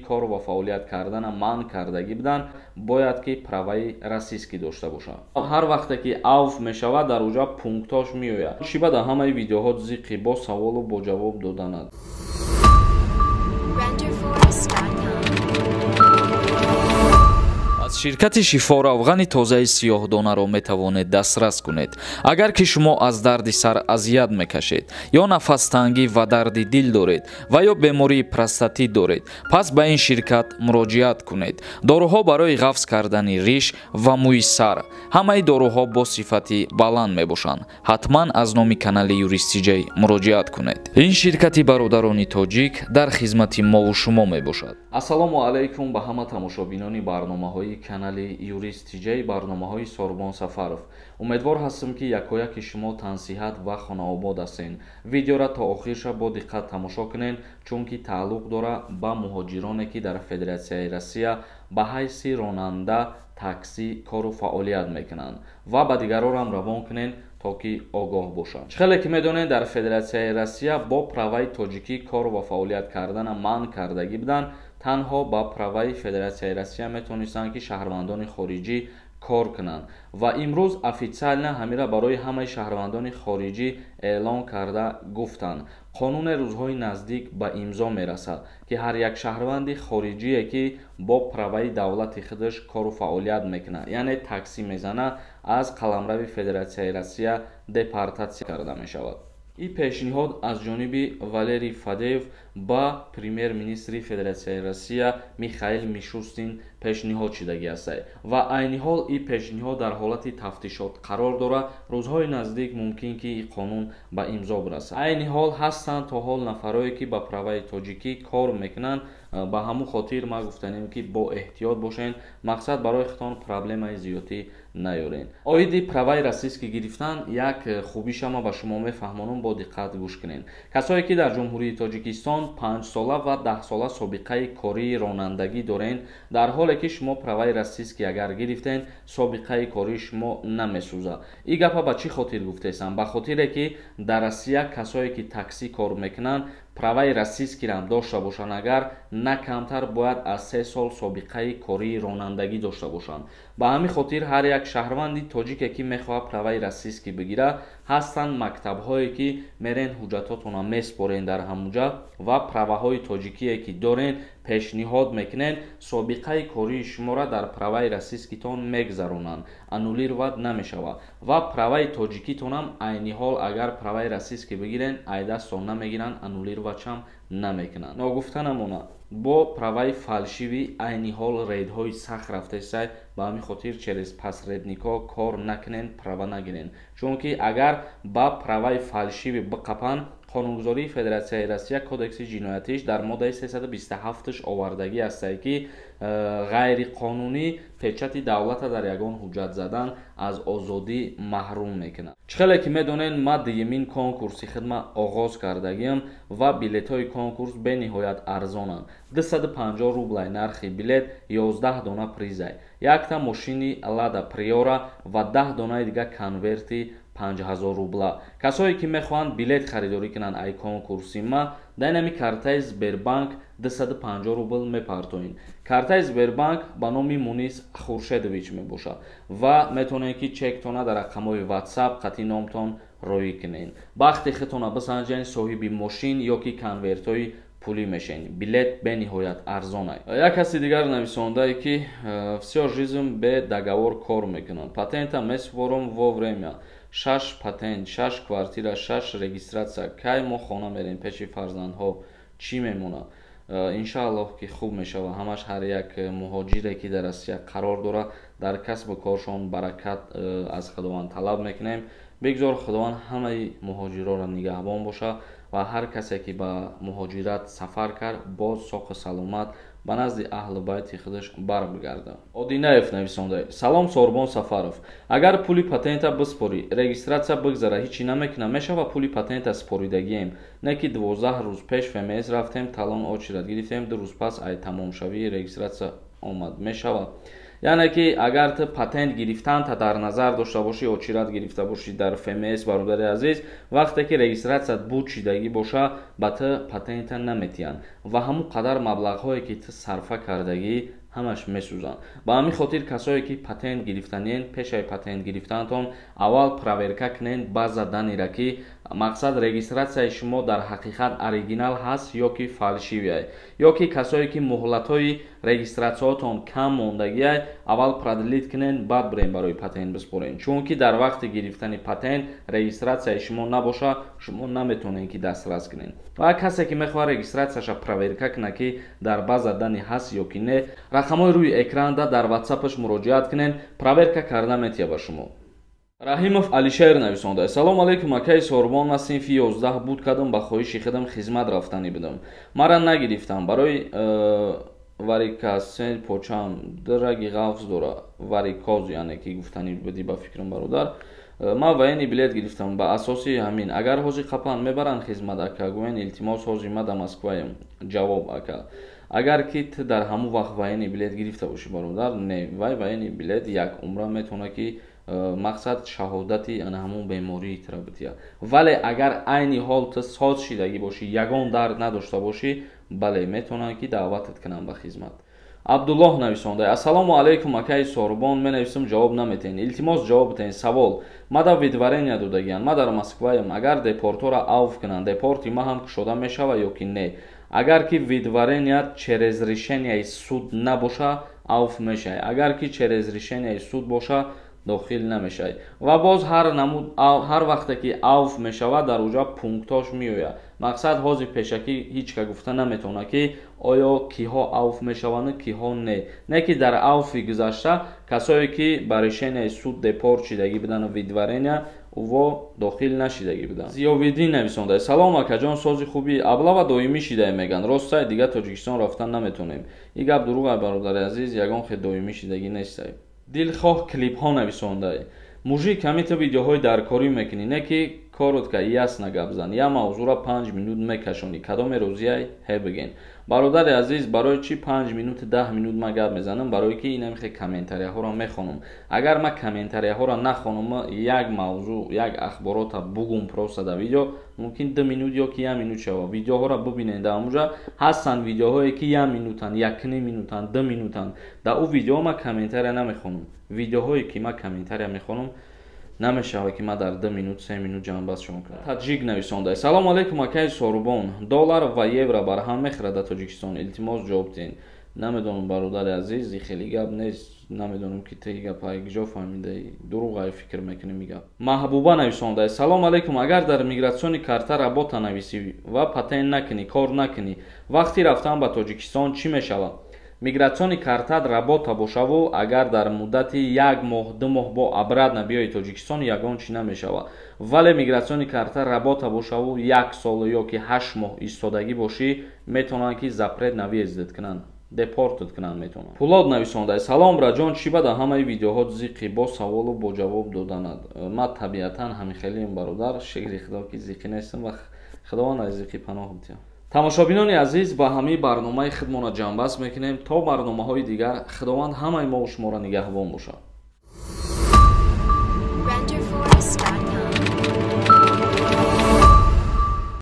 Кор ва фаъолият кардана манъ кардагӣ буданд, бояд ки праваи российский дошта бошанд. Ҳар вақте ки авф мешавад, дар уҷа пунктош меояд. Чӣ ба дар ҳамаи видеоҳо зиқи бо саволу бо ҷавоб доданад. Renderforest.com. Аз ширкати Шифо равғани тозаи сиёҳдонаро метавонед дастрас кунед. Агар ки шумо аз дарди сар азият мекашед ё нафастангӣ ва дарди дил доред ва ё бемории простатит доред, пас ба ин ширкат муроҷиат кунед. Доруҳо барои ғафз кардани риш ва мӯи сар, ҳамаи доруҳо бо сифати баланд мебошанд. Ҳатман аз номи канали Юрист Тиҷай муроҷиат кунед. Ин ширкати бародарони тоҷик дар хизмати мову шумо мебошад. Ассалому алайкум ба ҳама тамошобинони барномаҳои канали Юрист Тиҷай, барномаҳои Сорбон Сафаров. Умедвор ҳастам, ки якояки шумо тансиҳат ва хонаобод ҳастен. Видеора то охирша бо диққат тамошо кунед, чунки тааллуқ дора ба муҳоҷироне, ки дар Федератсияи Россия ба ҳайси ронанда таксӣ кору фаъолият мекунанд, ва ба дигарорам равон кунед, то ки огоҳ бошанд. Чӣ хеле ки медонед, дар Федератсияи Россия бо праваи тоҷикӣ кор ва фаъолият кардана манъ кардагӣ буданд. Танҳо ба праваи Федератсияи Россия метавонистанд, ки шаҳрвандони хориҷӣ кор кунанд, ва имрӯз официально ҳамира барои ҳамаи шаҳрвандони хориҷӣ эълон карда гуфтанд. Қонуне рӯзҳои наздик ба имзо мерасад, ки ҳар як шаҳрванди хориҷие, ки бо праваи давлати худаш кору фаъолият мекунад, яъне таксӣ мезанад, аз қаламрави Федератсияи Россия депортатсия карда мешавад. Ин пешниҳод аз ҷониби Валерий Фадеев ба премер-министри Федератсияи Россия Михаил Мишустин пешниҳод шудагӣ аст ва айни ҳол ин пешниҳод дар ҳолати тафтишот қарор дорад. Рӯзҳои наздик мумкин, ки ин қонун ба имзо бирасад. Айни ҳол ҳастанд то ҳол нафарое, ки ба праваи тоҷикӣ кор мекунанд. Ба ҳамун хотир ман гуфтанем, ки бо эҳтиёт бошед, мақсад барои худтон проблемаи зиёдӣ наёред. Оиди праваи российский гирифтан як хубиша ма ба шумо мефаҳмонам, бо диққат гӯш кунед. Касое, ки дар Ҷумҳурии Тоҷикистон 5-сола ва 10-сола собиқаи кории ронандагӣ доред, дар ҳоле ки шумо праваи российский агар гирифтен, собиқаи кории шумо намесӯзад. Ин гапа ба чӣ хотир гуфтесам? Ба хотире ки дар Россия касое, ки таксӣ кор мекунанд, праваи российскийрам дошта бошанд агар, на камтар бояд аз 3 сол собиқаи кории ронандагӣ дошта бошанд. Ба ҳамин хотир ҳар як шаҳрванди тоҷике, ки мехоҳад праваи российский бигирад, ҳастанд мактабҳое, ки мерен, ҳуҷҷатотонро меспорен дар ҳамунҷа ва праваҳои тоҷикие, ки дорен, пешниҳод мекунен, собиқаи кории шуморо дар праваи российскитон мегзаронанд, аннулировать намешавад. Ва праваи тоҷикитонам айни ҳол агар праваи российский бигирен, ай дастон намегиранд, аннулироватьшам намекунанд. Ногуфта намонад, бо праваи фальшивый айни ҳол рейдҳои сахт рафтесай. Ба ҳамин хотир через посредникҳо кор накунен, права нагирен, чунки агар ба праваи фальшивый биқапанд, қонунгузории Федератсияи Россия, Кодекси ҷиноятиш дар моддаи 327-ш овардагӣ ҳастае, ки ғайриқонунӣ печати давлата дар ягон ҳуҷҷат задан аз озодӣ маҳрум мекунад. Чӣ хеле ки медонед, ма дуюмин конкурси хидма оғоз кардагиам ва билетҳои конкурс бениҳоят арзонанд: 250 рублай нархи билет, 11 дона призай, якта мошини Лада Приора ва 10 донаи дига конверти 5000 рубла. Касое, ки мехоҳанд билет харидорӣ кунанд ай конкурси ма, дар инами картаи Сбербанк 250 рубл мепартоед. Картаи Сбербанк ба номи Мунис Хуршедович мебошад ва метавонед, ки чектона дар рақамҳои WhatsApp қати номтон роӣ кунед. Бахти худтона бисанҷед, соҳиби мошин ё ки конвертҳои пулӣ мешавед. Билет бениҳоят арзонай. Як каси дигар нависондае, ки всю жизнь бе договор кор мекунам, патента месупорам вовремя, шаш патент, шаш квартира, шаш регистрация. Кай мо хона мерем, пеши фарзандҳо чӣ мемонад? Иншааллоҳ, ки хуб мешавад ҳамаш. Ҳар як муҳоҷире, ки дар Россия қарор дорад, дар касбу коршон баракат аз Худованд талаб мекунем. Бигзор Худованд ҳамаи муҳоҷироро нигаҳбон бошад ва ҳар касе, ки ба муҳоҷират сафар кард, боз соқу саломат ба назди аҳлу байти худаш барбигардад. Одинаев нависонда: «Салом, Сорбон Сафаров. Агар пули патента биспорӣ, регистрация бигзара, ҳичӣ намекунам, мешава? Пули патента споридагием, не ки 12 рӯз пеш ФМС рафтем, талон очередь гирифтем, 2 рӯз пас ай тамомшавии регистрация омад, мешавад?» Яъне ки агар ту патент гирифтанта дар назар дошта бошӣ, очередь гирифта бошӣ дар ФМС, бародари азиз, вақте ки регистрацияат буд шидагӣ боша, ба ту патента наметиҳанд. Ва ҳамун қадар маблағҳое, ки ту сарфа кардагӣ, ҳамаш месӯзанд. Ба ҳамин хотир касое, ки патент гирифтаниен, пешаи патент гирифтанатон аввал проверка кунен база данныйра, ки мақсад регистрацияи шумо дар ҳақиқат оригинал ҳаст ё ки фальшивый. Ё ки касое, ки муҳлатҳои регистратсияҳотон кам мондагиай, аввал продлить кунен, баъд бирен барои патент биспорен, чунки дар вақти гирифтани патент регистратсияи шумо набоша, шумо наметавонед, ки дастрас кунед. Ва касе, ки мехоҳад регистратсияша проверка кунад, ки дар база данных ҳаст ё ки не, рақамҳои рӯи экранда дар ватсапаш муроҷиат кунед, проверка карда метия ба шумо. Раҳимов Алишер нависонда: «Салом алейкум, акаи Сорбон. Ман синфи 11 буд кардам, ба хоҳиши худам хизмат рафтанӣ будам, мара нагирифтам барои варикосел, почам драги ғафз дора». Варикоз яъне ки гуфтанӣ будӣ, ба фикрам, бародар. «Ман военный билет гирифтам, ба асоси ҳамин агар ҳозир қапан мебаранд хизмат, ака, гӯян, илтимос, ҳозир ма да Москваем, ҷавоб, ака». Агар ки ту дар ҳамон вақт военный билет гирифта бошӣ, бародар, не, вай военный билет як умра метавонад, ки мақсад шаҳодати ана ҳамон бемории тура бития. Вале агар айни ҳол ту соз шидагӣ бошӣ, ягон дард надошта бошӣ, бале, метавонанд, ки даъватат кунанд ба хизмат. Абдуллоҳ нависонда: «Ассалому алайкум, акаи Сорбон. Менависам, ҷавоб наметиҳен, илтимос, ҷавоб битеҳен. Савол: мада выдворения додагиян, ма дар Москваям. Агар депортора авф кунанд, депорти ма ҳам кушода мешавад ё ки не?» Агар ки выдворения через решенияи суд набоша, авф мешавад. Агар ки через решенияи суд боша, дохил намешавад. Ва боз ҳар намуд, ҳар вақте ки авф мешавад, дар уҷа пунктош меояд. Мақсад, ҳозир пешакӣ ҳеҷ ка гуфта наметавонад, ки оё киҳо авф мешаванду киҳо не. Не ки дар авфи гузашта касое, ки ба решенияи суд депорт шидагӣ будану выдворения уво дохил нашидагӣ буданд. Зиёвиддин нависонда: «Салом, акаҷон, сози хубӣ? Облава доимӣ шидае меган, ростай? Дига Тоҷикистон рафтан наметонем?» Ин гап дурӯғай, бародари азиз, ягон хел доимӣ шидагӣ нестай. Дилхоҳ клипҳо нависондай: «Мужик, ҳами ту видеоҳои даркорӣ мекунӣ, не ки коротко, ясно гап зан, я мавзӯъра 5 минут мекашонӣ, кадоме розияй, ҳе бигин». Бародари азиз, барои чӣ 5 минуту 10 минут ман гап мезанам? Барое ки инамихе комментарияҳоро мехонам. Агар ман комментарияҳоро нахонам, як мавзӯъ, як ахборота бугум просто дар видео, мумкин 2 минут ё ки як минут шава. Видеоҳоро бибинед, дар ҳамуҷа ҳастанд видеоҳое, ки як минутанд, якним минутанд, 2 минутанд. Дар ӯ видео ман комментария намехонам. Видеоҳое, ки ман комментария мехонам, намешавад, ки ман дар 2 минут, 3 минут ҷамъбастшон кунам. Таҷик нависонда: «Салому алейкум, акаи Сорубон. Доллар ва евро бар ҳам мехӯрад дар Тоҷикистон? Илтимос, ҷавоб диҳед». Намедонам, бародари азиз, и хеле гап нест. Намедонам, ки ту гапа куҷо фаҳмидаи, дурӯғ фикр мекунем и гап. Маҳбуба нависонда: «Салому алейкум. Агар дар миграционный карта работа нависӣ ва патент накунӣ, кор накунӣ, вақти рафтан ба Тоҷикистон чӣ мешавад?» Миграционный картат работа бошаву агар дар муддати як моҳ, 2 моҳ бо обратно биёи Тоҷикистон, ягон чӣ намешавад. Вале миграционный карта работа бошаву як сол ё ки 8 моҳ истодагӣ бошӣ, метавонанд, ки запрет на въездат кунанд, депортат кунанд метавонанд. Пулод нависонда: «Салом, браҷон. Чӣ ба дар ҳамаи видеоҳо зиқӣ, бо саволу бо ҷавоб доданад?» Ман табиатан ҳамин хелиам, бародар, шукри Худо, ки зиқӣ нестам ва Худованд аз зиқӣ паноҳ бидиҳад. Тамошобинони азиз, ба ҳамаи барномаи худмона ҷамъбаст мекунем. То барномаҳои дигар Худованд ҳамаи мову шуморо нигаҳбон бошад. Renderforest.com.